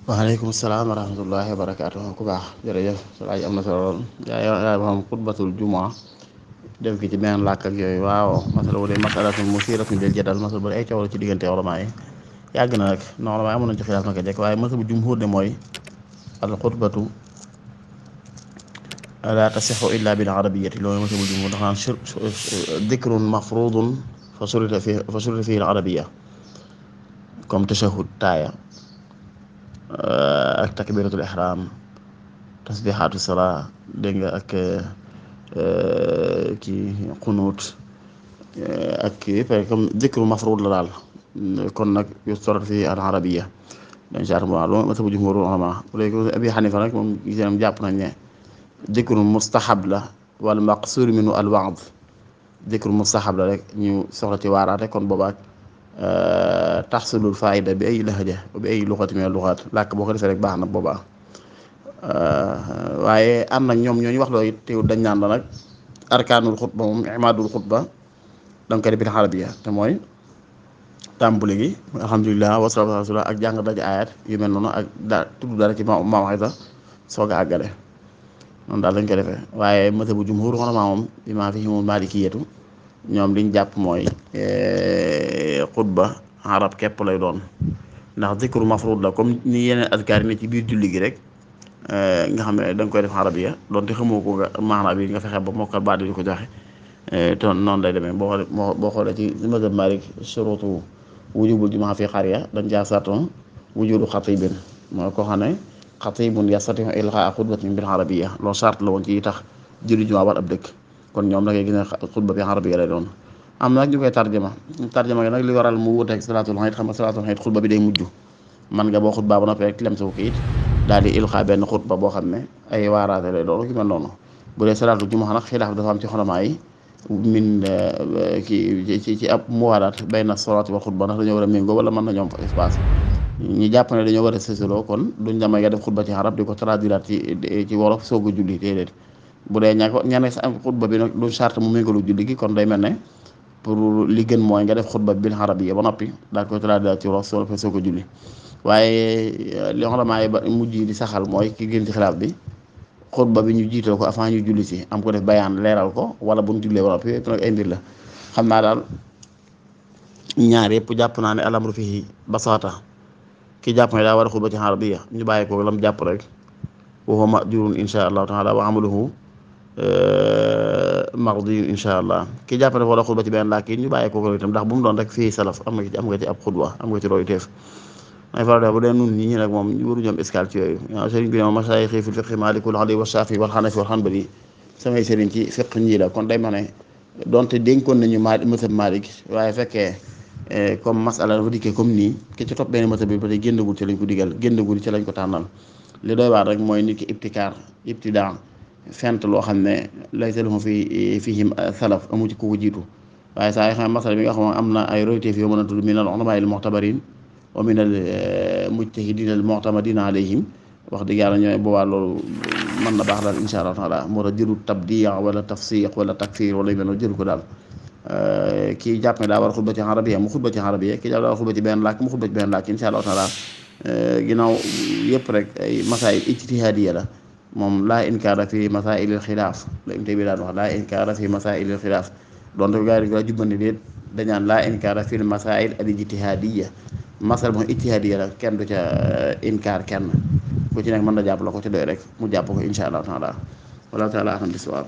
waaleykum salaam wa rahmatullahi wa barakaatu ku baax jërëjëf sa laaj am na solo lool yaay ba xam xutbatul jumaa def ki ci benn làkk ak yooyu waaw masala bu dee masalatun musiratun lil jadal masala bu dee ay coow la ci diggante ulamaa yi yàgg na nag non ulamaa amoon nañ ci xilaaf naka jekk waaye masala bu jumhur de mooy al xutbatu la tasixu illa bil arabiyati loolu masala bu jumhur dafa naan dikrun mafrudun fa surita fi al arabiya comme tashahud taaya ak takbiratul ihram tasbihatu salaa dégg nga ak kii xunuut ak kii comme dikru mafruud la daal kon nag yu sorat fi al arabiya dañ saat mo loolu masabu jumhur ulama léegi Abi Hanifa nag moom giseenam jàpp nañ ne dikru mustahab la wal maqsuur minhu al wa'd dikru mustahab la rek ñu soxla ci waaraate kon boobaak taxsulul faayda bi ay lahaja bi ay luxati min luxaat làkk boo ko defee rek baax na boobaa waaye ànd nag ñoom ñooñu wax loolu it teewul dañ naan la nag arkaanul xutba moom imaadul xutba da nga koy def bil arabiya te mooy tàmbali gi alhamdulilah wasalaatu ala rasulillah ak jàng daj ayat yu mel noonu ak tudd dara ci maw'iza soog a àggale noonu daal dañ koy defee waaye mazhabu jumhur ulama moom bi maa fi himul maalikiyatu ñoom liñ jàpp mooy xutba arab képp lay doon ndax zikru mafruud la comme ni yeneen azkaar yi ne ci biir julli gi rek nga xam ne da nga koy def arabiya doonte xamoo ko nga maanaam bi nga fexe ba mokkal baat di ko joxe te noonu lay demee boo xoolee ci mazhab Maalik shuruutu wujubul jumaa fi qarya dañ caa sartoon wujudu xatibin mooy koo xam ne xatibun yastatii'u ilqaa'a xutbatin bil arabiyya loolu sart la woon ci tax julli jumaa war ab dëkk kon ñoom da ngay gis ne xutba bi arabiya lay doon am na nag ñu koy tarjama gi nag li waral mu wuteeg salaatul iid xam nga salaatul iid xutba bi day mujj man nga boo xutba ba noppi rek lem sa kayit daal di ilqaa benn xutba boo xam ne ay waaraate lay doon ki mel noonu bu dee salaatul jumaa nag xilaaf dafa am ci xulamaa yi min ci ab muwaalaat bayna salaati wal xutba ndax dañoo war a méngoo wala mën na ñoom fa espace ñi jàpp ne dañoo war a sësaloo kon duñ damay nga def xutba ci arab di ko traduiraat ci wolof soog a julli déedéet bu dee ña sa am xutba bi nag du charte mu méngalu julli gi kon day mel ne pour li gën mooy nga def xutba bi bil arabiyya ba noppi daal koy traduiraat ci wolof soo soog a julli waaye li ulamaa yi ba mujj di saxal mooy ki gën ci xilaaf bi xutba bi ñu jiital ko avant ñu julli si am ko def bayaan leeral ko wala bu ñu jullee ba noppi yëpp nag ay mbir la xam naa daal ñaar yëpp jàpp naa ne alamru fihi basaata ki jàpp ne daa war a xutba ci arabiya ñu bàyyi ko lam jàpp rek wa huwa ma'jurun insha allahu taala wa amaluhu mardiyun insha allah ki jàpp ne war a xutba ci benn làkk yi ñu bàyyi ko itam ndax bu mu doon rek fii salaf am nga ci ab xutba am nga ci royu teef may faral bu dee nun ñi nag moom ñu waru ñoom escale ci yooyu waaw sëriñ bi ne moom masaayixi fil fiqhi maalikul hadi wa shaafi wal xanafi wal xanbali samay sëriñ ci fiq ñii la kon day ma ne donte dénkoon nañu mazhab Maalik waaye fekkee comme masala dafa dikkee comme nii ki ci topp benn mazhab bi ba tey génnagul ci lañ ko digal génnagul ci lañ ko tànnal li doy waar rek mooy nit ki ibtidaa fent loo xam ne laysa lahum fihim salaf amu ci ku ko jiitu waaye saa yoo xam ne masala bi nga xam ne am na ay royteef yoo mën a tudd min al ulamaa al mu'tabarin wa min al mujtahidin al mu'tamadina alayhim wax dëgg yàlla ñooy boobaa loolu mën na baax daal insha allah taala moo tax jëru tabdiya wala tafsiq wala takfir wala yu mel noonu jëru ko daal kii jàpp ne daa war a xutba ci arabiya mu xutba ci arabiya kii jàpp daa war a xutba ci benn làkk mu xutba ci benn làkk insha allah taala ginnaaw yëpp rek ay masail ijtihadiya la moom laa inkaara fi masailil xilaaf la im te bi daan wax laa inkaara fi masailil xilaaf donte ko gars yi dañ jubbandi déet dañaan laa inkaara fi masail al ijtihadiya masal moom ijtihaadiya la kenn du ca inkaar kenn ku ci nekk mën na jàpp la ko ci doy rek mu jàpp ko insha allahu taala wallahu taala alam bisawab